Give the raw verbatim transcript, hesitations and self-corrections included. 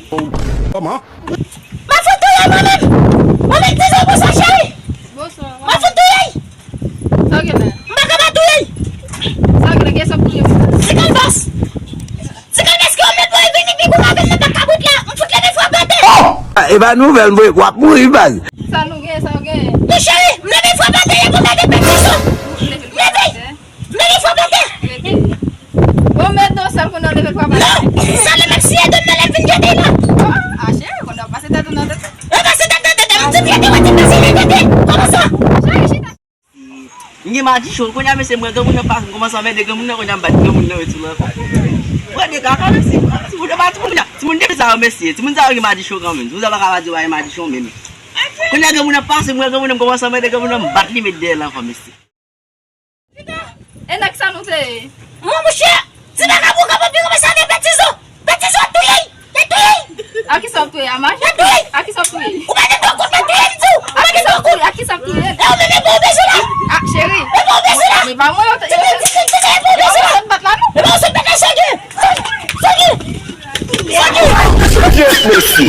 Kòman? M ap fout touye mwen menm! Mwen menm Tizo, bonswa cheri! Bonswa. M ap fout touye! Sa w gen la? M pa ka pa touye! Sa w gen la? Gen sa w touye? Ti kalbas! Ti kalbas ki w met mwen vini pi gwo avè m nan bak kabrit la! M fout leve frape atè! E pa nouvèl m voye, w ap mouri baz. Sa nou gen, sa w gen? Wi cheri, m leve frape atè, e pou gade pèp Tizo! M leve! Mete fò atè! Bon, mete non sèl konnen w leve l pa pale. Non! Sa lè m ap siye de m nan lè m vin gade la. Ah, cheri, konnen w pase tèt ou nan tèt. Ou pase tèt nan tèt, m di m gade, w di m pase nan tèt. Kòman sa? Cheri, chita. M gen madichon, kounye a mesye m wè granmoun nan pase, m kòmanse anmède granmoun nan, kounye a m bat granmoun nan wi sou lankò. Mwen de kaka mesye, timoun yo pa timoun sa, timoun depi sa yo mesye, timoun sa yo gen madichon kanmenm, timoun sa yo pa ka pa di yo pa gen madichon menm. Kounye a granmoun nan pase, m wè granmoun nan, m kòmanse anmède granmoun nan, m bat li met dèyè l ankò mesye. E nèg sa nou te ye? Mon mouche, ti vagabon ka pa pi renmen sa avè Bètizo. Bètizo ap touye, y ap touye. A ki sa w ap touye? A mache? Y ap touye. A ki sa w ap touye? Ou pa gen dwa kout mwen touye m tou. A ki sa w ap touye? A ki sa w ap touye? E ou menm e bon bezwen la. Ah, cheri. E bon bezwen la. Men pa mwen yo te. Ti ti ti ti e bon bezwen la. Yo sot bat la non. E bon sot bat la sògè. Sògè. Sògè. Yes, mesye.